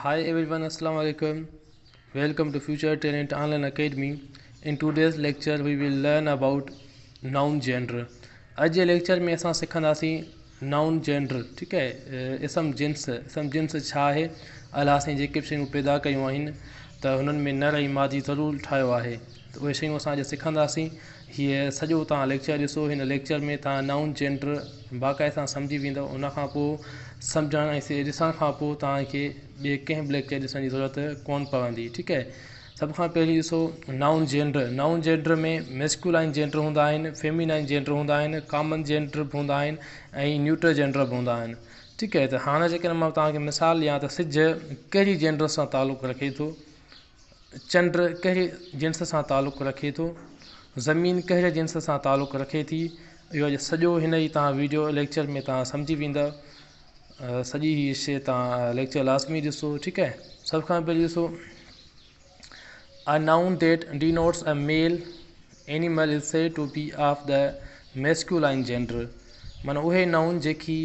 Hi everyone, Assalamu alaikum. Welcome to Future Talent Online Academy. In today's lecture we will learn about noun gender. اڄ جي lecture ۾ اسان سکنداسين نائون gender ٺيڪ آهي اسم جنس اسم جنس ڇا آهي الله سائين جيڪي به شيون پيدا ڪيون آهن ته هنن ۾ نر ۽ مادي ضرور ٺاهيو آهي ته اهي شيون اسان اڄ سکنداسين هيء سڄو توهان ليڪچر ڏسو هن ليڪچر ۾ توهان نائون جينڊر باقاعده سان سمجهي ويندؤ ان کان پوء سمجهڻ ۽ ڏسڻ کان پوء توهان کي ٻئي ڪنهن به ليڪچر ڏسڻ جي ضرورت ڪونه پوندي ٺيڪ آهي سڀ کان پهرين ڏسو نائون جينڊر نائون جينڊر ۾ ميسڪولائن جينڊر هوندا آهن فيمينائن جينڊر هوندا آهن ڪامن جينڊر به هوندا آهن ۽ نيوٽر جينڊر به هوندا آهن ٺيڪ آهي ته هاڻي جيڪڏهن مان توهان کي مثال ڏيان ته سج ڪهڙي جينڊر سان تعلق رکي ٿو چنڊ ڪهڙي جنس سان تعلق رکي ٿو؟ زمين ڪهڙي جنس سان تعلق رکي ٿي؟ اهو اڄ سڄو هن ئي توهان ويڊيو ليڪچر ۾ توهان سمجهي ويندا سڄي هي شي توهان ليڪچر لازمي ڏسو ٺيڪ آهي سڀ کان پهرين ڏسو A noun that denotes a male animal is said to be of the masculine gender معنيٰ اهي نائون جيڪي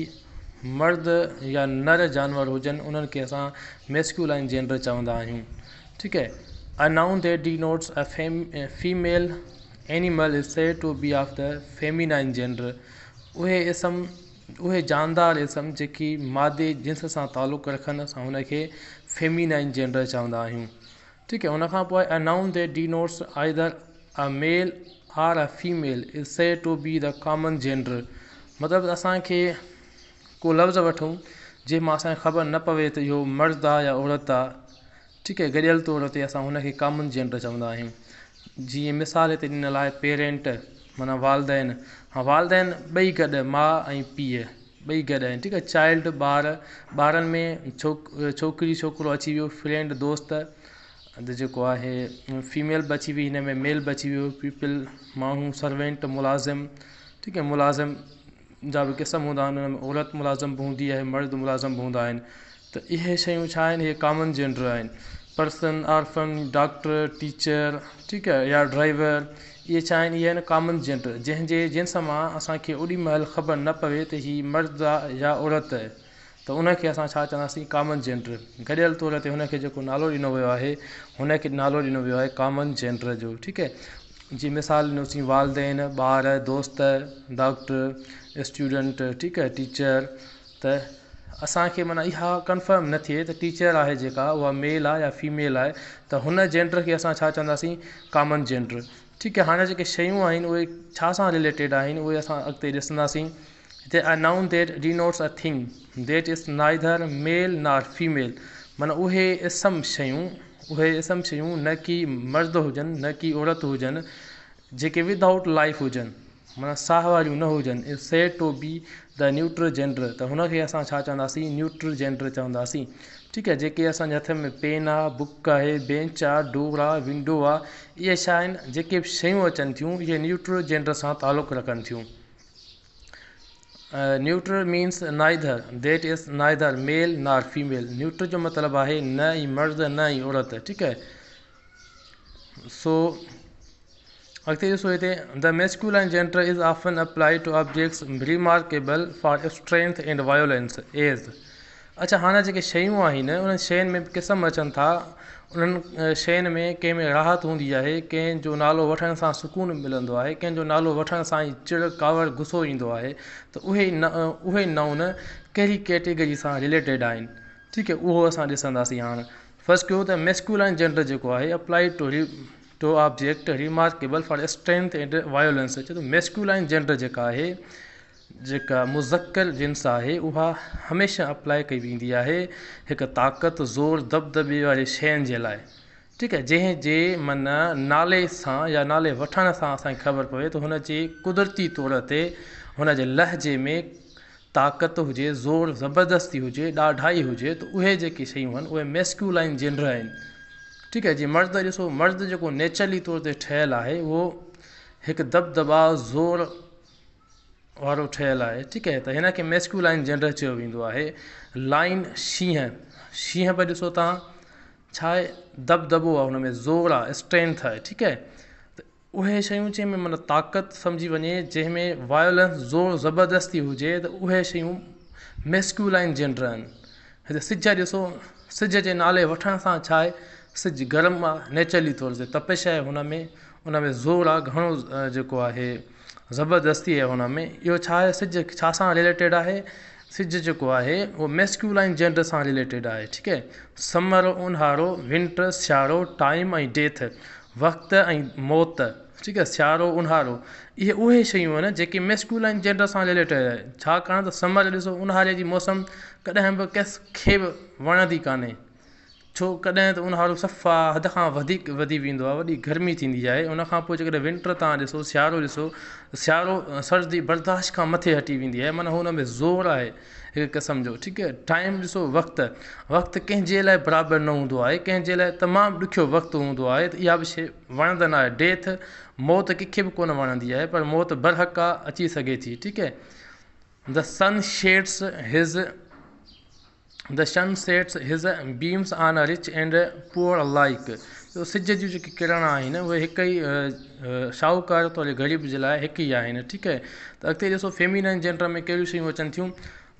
مرد يا نر جانور هجن انهن کي اسان ميسڪيولائن جينڊر چوندا آهيون ٺيڪ آهي A noun that denotes a female animal is said to be of the feminine gender اهي اسم اهي جاندار اسم جيڪي مادي جنس سان تعلق رکن اسان ان کي فيمينائن جينڊر چوندا آهيون ٺيڪ آهي ان کان پوء A noun that denotes either a male or a female is said to be the common gender مطلب اسان کي ڪو لفظ وٺون جنهن مان اسان کي خبر نه پوي ته اهو مرد آهي يا عورت آهي ٺيڪ آهي گڏيل طور تي اسان هن کي ڪامن جينڊر چوندا آهيون جيئن مثال هتي ڏنل آهي پيرنٽ معنيٰ والدين ها والدين ٻئي گڏ ماء ۽ پيء ٻئي گڏ آهن ٺيڪ آهي چائلڊ ٻار ٻارن ۾ ڇوڪري ڇوڪرو اچي ويو فرينڊ دوست جيڪو آهي فيميل به اچي وئي هن ۾ ميل به اچي ويو پيپل ماڻهو سرونٽ ملازم ٺيڪ آهي ملازم جا به قسم هوندا آهن ان ۾ عورت ملازم به هوندي آهي مرد ملازم به هوندا آهن ته اهي شيون ڇا آهن اهي ڪامن جينڊر آهن پرسن آرفن ڊاڪٽر ٽيچر ٺيڪ آهي يا ڊرائيور اهي ڇا آهن اهي آهن ڪامن جينڊر جنهن جي جنس مان اسان کي اوڏي مهل خبر نه پوي ته هي مرد آهي يا عورت آهي ته ان کي اسان ڇا چونداسين ڪامن جينڊر گڏيل طور تي هن کي جيڪو نالو ڏنو ويو آهي هن کي نالو ڏنو ويو آهي ڪامن جينڊر جو ٺيڪ آهي جي مثال ڏنوسين والدين ٻار دوست ڊاڪٽر اسٽوڊنٽ ٺيڪ آهي ٽيچر ته اسان کي معنيٰ اها ڪنفرم نه ٿئي ته ٽيچر آهي جيڪا اها ميل آهي يا فيميل آهي ته هن جينڊر کي اسان ڇا چونداسين ڪامن جينڊر ٺيڪ آهي هاڻي جيڪي شيون آهن اهي ڇا سان رليٽيڊ آهن اهي اسان اڳتي ڏسنداسين هتي a noun that denotes a thing that is neither male nor female معنيٰ اهي اسم شيون اهي اسم شيون نه ڪي مرد هجن نه ڪي عورت هجن جيڪي ود آئوٽ لائيف هجن معنيٰ ساهه واريون نه هجن is said to be the neutral gender ته هن کي اسان ڇا چونداسين نيوٽرل جينڊر چونداسين ٺيڪ آهي جيڪي اسان جي هٿ ۾ پين آهي بڪ آهي بينچ آهي ڊور آهي ونڊو آهي اهي ڇا آهن جيڪي به شيون اچن ٿيون اهي نيوٽرل جينڊر سان تعلق رکن ٿيون neutral means neither that is neither male nor female neutral جو مطلب آهي نه ئي مرد نه ئي عورت ٺيڪ آهي سو اڳتي ڏسو هتي The masculine gender is often applied to objects remarkable for strength and violence as اڇا هاڻي جيڪي شيون آهن انهن شين ۾ به قسم اچن ٿا انهن شين ۾ ڪنهن ۾ راحت هوندي آهي ڪنهن جو نالو وٺڻ سان سڪون ملندو آهي ڪنهن جو نالو وٺڻ سان ئي چڙ ڪاوڙ غصو ايندو آهي ته اهي نه اهي نائون ڪهڙي ڪيٽيگري سان رليٽيڊ آهن ٺيڪ آهي اهو اسان ڏسنداسين هاڻ فرض ڪيو ته ميسڪولائن جينڊر جيڪو آهي applied to to object remarkable for strength and violence چئي ٿو ميسڪيولائن جينڊر جيڪا آهي جيڪا مذڪر جنس آهي اها هميشه اپلائي ڪئي ويندي آهي هڪ طاقت زور دٻدٻي واري شين جي لاء ٺيڪ آهي جنهن جي معنيٰ نالي سان يا نالي وٺڻ سان اسان کي خبر پوي ته هن جي قدرتي طور تي هن جي لهجي ۾ طاقت هجي، زور زبردستي هجي، ڏاڍائي هجي ته اهي جيڪي شيون آهن اهي ميسڪيولائن جينڊر آهن. ٺيڪ آهي جيئن مرد ڏسو مرد جيڪو نيچرلي طور تي ٺهيل آهي اهو هڪ دٻدٻا زور وارو ٺهيل آهي ٺيڪ آهي ته هن کي ميسڪيولائن جينڊر چيو ويندو آهي. لائن شينهن شينهن به ڏسو تان ڇا آهي دٻدٻو آهي هن ۾ زور آهي اسٽرينٿ آهي ٺيڪ آهي ته اهي شيون جنهن ۾ معنيٰ طاقت سمجهي وڃي جنهن ۾ وائولنس زور زبردستي هجي ته اهي شيون ميسڪيولائن جينڊر آهن هتي سج ڏسو سج جي نالي وٺڻ سان ڇا آهي سج گرم آهي نيچرلي طور تي تپش آهي هن ۾ ان ۾ زور آهي گهڻو جيڪو آهي زبردستي آهي هن ۾ اهو ڇا آهي سج ڇا سان رليٽيڊ آهي سج جيڪو آهي اهو ميسڪيولائن جينڊر سان رليٽيڊ آهي ٺيڪ آهي سمر اونهارو ونٽر سيارو ٽائيم ۽ ڊيٿ وقت ۽ موت ٺيڪ آهي سيارو اونهارو اهي اهي شيون آهن جيڪي ميسڪيولائن جينڊر سان رليٽيڊ آهن ڇاڪاڻ ته سمر ڏسو اونهاري جي موسم ڪڏهن به ڪنهن کي به وڻندي ڪانهي ڇو ڪڏهن ته اونهارو صفا حد کان وڌيڪ وڌي ويندو آهي وڏي گرمي ٿيندي آهي ان کان پوءِ جيڪڏهن ونٽر توهان ڏسو سيارو ڏسو سيارو سردي برداشت کان مٿي هٽي ويندي آهي معنيٰ هن ۾ زور آهي هڪ قسم جو ٺيڪ آهي ٽائيم ڏسو وقت وقت ڪنهن جي لاءِ برابر نه هوندو آهي ڪنهن جي لاءِ تمام ڏکيو وقت هوندو آهي ته اها به شيءِ وڻندڙ نه آهي ڊيٿ موت ڪنهن کي به ڪونه وڻندي آهي پر موت برحق آهي اچي سگهي ٿي ٺيڪ آهي the sun sheds his the sun sets his beams on rich and poor alike اهو سج جون جيڪي ڪرڻا آهن اهي هڪ ئي شاهوڪار توڙي غريب جي لاءِ هڪ ئي آهن ٺيڪ آهي ته اڳتي ڏسو فيمينائن جينڊر ۾ ڪهڙيون شيون اچن ٿيون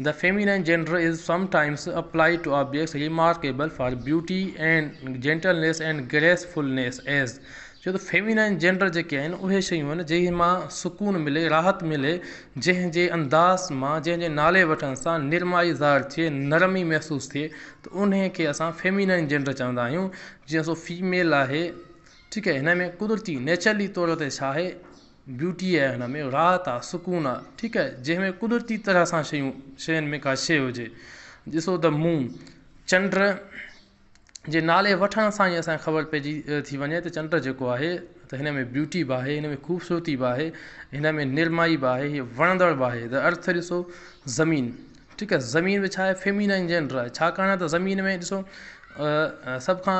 the feminine gender is sometimes applied to objects remarkable for beauty and gentleness and gracefulness as ڇو ته فيمينائن جينڊر جيڪي آهن اهي شيون آهن جنهن مان سڪون ملي راحت ملي جنهن جي انداز مان جنهن جي نالي وٺڻ سان نرمائي ظاهر ٿئي نرمي محسوس ٿئي ته انهي کي اسان فيمينائن جينڊر چوندا آهيون جيئن سو فيميل آهي ٺيڪ آهي هن ۾ قدرتي نيچرلي طور تي ڇا آهي بيوٽي آهي هن ۾ راحت آهي سڪون آهي ٺيڪ آهي جنهن ۾ قدرتي طرح سان شيون شين ۾ ڪا شيءِ هجي ڏسو ته مون چنڊ جي نالي وٺڻ سان ئي اسان کي خبر پئجي ٿي وڃي ته چنڊ جيڪو آهي ته هن ۾ بيوٽي به آهي هن ۾ خوبصورتي به آهي هن ۾ نرمائي به آهي هيءَ وڻندڙ به آهي ته ارٿ ڏسو زمين ٺيڪ آهي زمين به ڇا آهي فيمينائن جينڊر آهي ڇاڪاڻ ته زمين ۾ ڏسو سڀ کان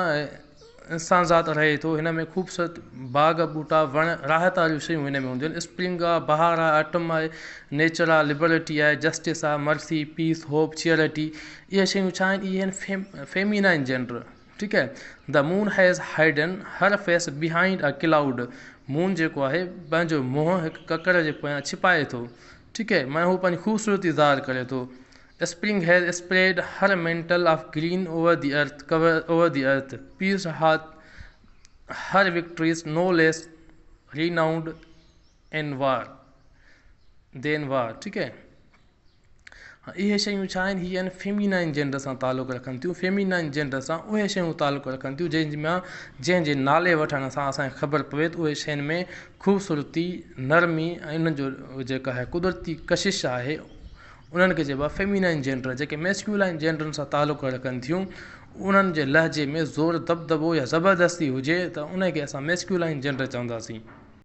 انسان ذات رهي ٿو هن ۾ خوبصورت باغ ٻوٽا وڻ راحت واريون شيون هن ۾ هونديون آهن اسپرنگ آهي بهار آهي آٽم آهي نيچر آهي لبرٽي آهي جسٽس آهي مرسي پيس هوپ چيئرٽي اهي شيون ڇا آهن اهي آهن فيمينائن جينڊر ٺيڪ آهي the moon has hidden her face behind a cloud moon جيڪو آهي پنهنجو منهن هڪ ڪڪر جي پويان ڇپائي ٿو ٺيڪ آهي معنيٰ هو پنهنجي خوبصورتي ظاهر ڪري ٿو spring has spread her mantle of green over the earth cover over the earth peace hath her victories no less renowned in war than war ٺيڪ آهي اهي شيون ڇا آهن؟ هي آهن فيمينائن جينڊر سان تعلق رکن ٿيون. فيمينائن جينڊر سان اهي شيون تعلق رکن ٿيون جنهن مان جنهن جي نالي وٺڻ سان اسان کي خبر پوي ته اهي شين ۾ خوبصورتي، نرمي ۽ انهن جو جيڪا آهي قدرتي ڪشش آهي انهن کي چئبو آهي فيمينائن جينڊر. جيڪي ميسڪيولائن جينڊرن سان تعلق رکن ٿيون انهن جي لهجي ۾ زور دٻدٻو يا زبردستي هجي ته ان کي اسان ميسڪيولائن جينڊر چونداسين.